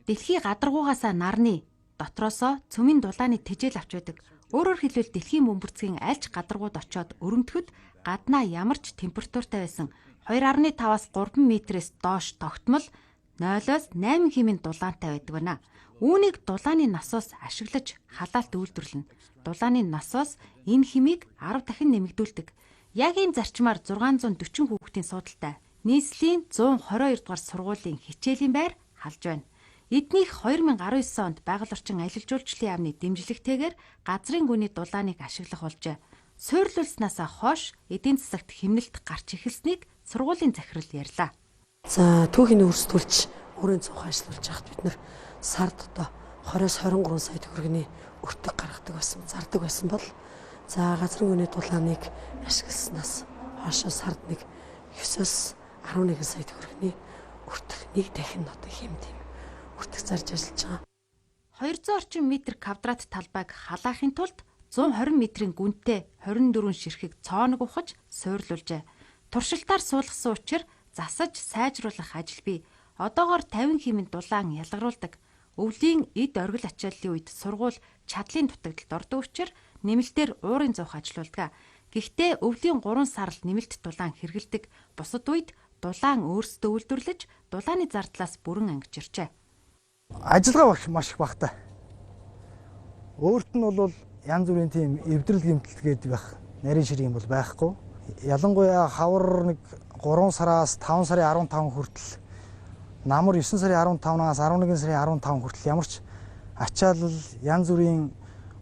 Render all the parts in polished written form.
Дэлхий гадаргуугаасаа нарны дотроосоо цөмийн дулааны тэжээл авч байдаг. Өөрөөр хэлбэл, дэлхийн бөмбөрцгийн аль ч гадаргууд очиод өрөмтөхөд гаднаа ямар ч температуртай байсан 2.5-аас 3 метрээс доош тогтмол 0-оос 8 химийн дулаантай байдаг байна. Үүнийг дулааны насос ашиглаж халаалт үйлдвэрлэнэ. Дулааны насос энэ химийг 10 дахин нэмэгдүүлдэг. Яг ийм зарчмаар 640 хүүхдийн суудалтай нийслэлийн 122 дугаар сургуулийн хичээлийн байр халж байна. Эднийх 2019 онд байгаль орчин аялал жуулчлалын яамны дэмжлэгтэйгээр газрын гүний дулааныг ашиглах болжээ. Суйрлуулснаасаа хойш эдийн засагт хэмнэлт гарч эхэлснийг сургуулийн захирал ярьлаа. За, түүхийн өрсөлдүүлж өөрийн цонх ажиллуулж байхад бид нар сард одоо 20-оос 23 сая төгрөгийн өртөг гаргадаг байсан, зардаг байсан бол за, газрын гүний дулааныг ашигласнаас хойш сард нэг 9-оос 11 сая төгрөгийн өртөг, нэг дахин одоо хэм тийм өртөг зарж ажиллаж байгаа. 200 орчим метр квадрат талбайг халаахын тулд 120 метрийн гүнтэй 24 ширхэг цооног ухаж суурлуулжээ. Туршилтаар суулгасан учир засаж сайжруулах ажил бий. Одоогоор 50 химийн дулаан ялгаруулдаг. Өвлийн эд оргил ачааллын үед сургууль чадлын дутагдалд ордог учир нэмэлтээр уурын зуух ажилуулдаг. Гэхдээ өвлийн 3 сар л нэмэлт дулаан хэрэглэдэг. Бусад үед дулаан өөрсдөө үйлдвэрлэж дулааны зардлаас бүрэн ангижирчээ. Ажиллагаа маш их багатай. Өөрт нь бол янз бүрийн тийм эвдрэл гэмтэл гээд байх нарийн ширийн бол байхгүй. Ялангуяа хавар нэг 3 сараас 5 сарын 15 хүртэл, намар 9 сарын 15-наас 11 сарын 15 хүртэл ямар ч ачаалал, янз бүрийн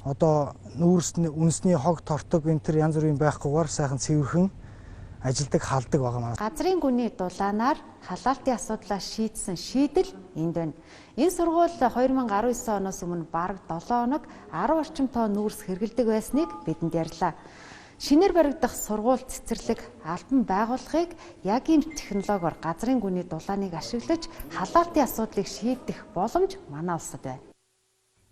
одоо нүүрсний үндэсний хог тортог энэ төр янз бүрийн байхгүйгээр сайхан цэвэрхэн ажилдаг, халдаг байгаа маа. Газрын гүний дулаанаар халаалтын асуудлаа шийдсэн шийдэл энд байна. Энэ сургууль 2019 оноос өмнө бараг 7 хоног 10 орчим тонн нүүрс хэрэглэдэг байсныг бидэнд ярьлаа. Шинээр баригдах сургууль цэцэрлэг, албан байгууллагыг яг ийм технологиор газрын гүний дулааныг ашиглаж халаалтын асуудлыг шийдэх боломж манай улсад байна.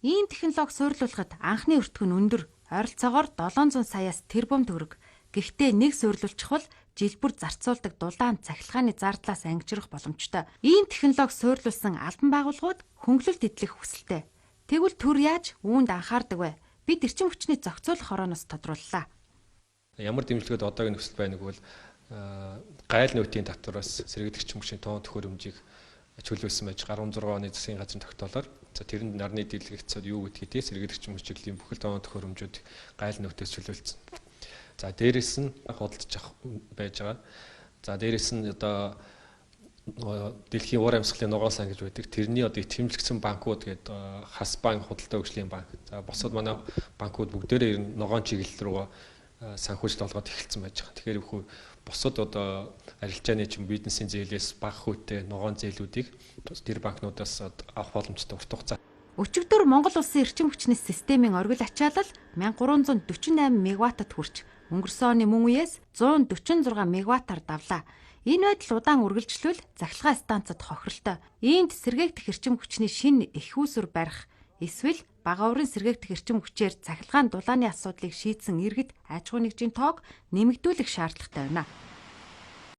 Ийм технологи суйрлуулахад анхны өртөг нь өндөр, ойролцоогоор 700 саяас тэрбум төгрөг. Гэхдээ нэг суйрлуулчихвал жил бүр зарцуулдаг дулаан цахилгааны зардлаас ангижрах боломжтой. Ийм технологи суйрлуулсан албан байгууллагууд хөнгөлөлт эдлэх хүсэлтэй. Тэгвэл төр яаж үүнд анхаардаг вэ? Бид эрчим хүчний зохицуулах хорооноос тодрууллаа. Ямар дэмжлэгүүд одоогийн нөхцөл байна гэвэл гайл нөөтийн татвараас сэргийлэх эрчим хүчний тоног төхөөрөмжийг чөлөөлсөн байж 16 оны засгийн газрын тогтоолоор, за, тэрэнд нарны дийлэгцүүд юу гэдгийг те, сэргийлэх эрчим хүчний бүхэл тоног төхөөрөмжүүд гайл нөөтөөс чөлөөлсөн. За, дээрэс нь худалдаж авах байж байгаа. За, дээрэс нь одоо дэлхийн уур амьсгалын ногоон сан гэж байдаг. Тэрний одоо итгэмжлэгдсэн банкуд гэдэг Хас банк, худалдаа хөгжлийн банк. За, бусад манай банкуд бүгдээрээ ер нь ногоон чиглэл рүү санхүүжилт олгоод эхэлсэн байж байгаа. Тэгэхээр хүү бусад одоо арилжааны ч юм, бизнесийн зээлээс бага хүйтэй ногоон зээлүүдийг тэр банкнуудаас авах боломжтой урт хугацаа. Өчигдөр Монгол улсын эрчим хүчний системийн оргил ачаалал 1348 мегаваттад хүрч өнгөрсөн оны мөн үеэс 146 мегаваттаар давлаа. Энэ байдал удаан үргэлжлвэл цахилгаан станцад хохиролтой. Иймд сэргээгдэх эрчим хүчний шинэ эх үүсвэр барих эсвэл багаврын сэргээгдэх эрчим хүчээр цахилгаан дулааны асуудлыг шийдсэн иргэд аж ахуй нэгжийн тоог нэмэгдүүлэх шаардлагатай байна.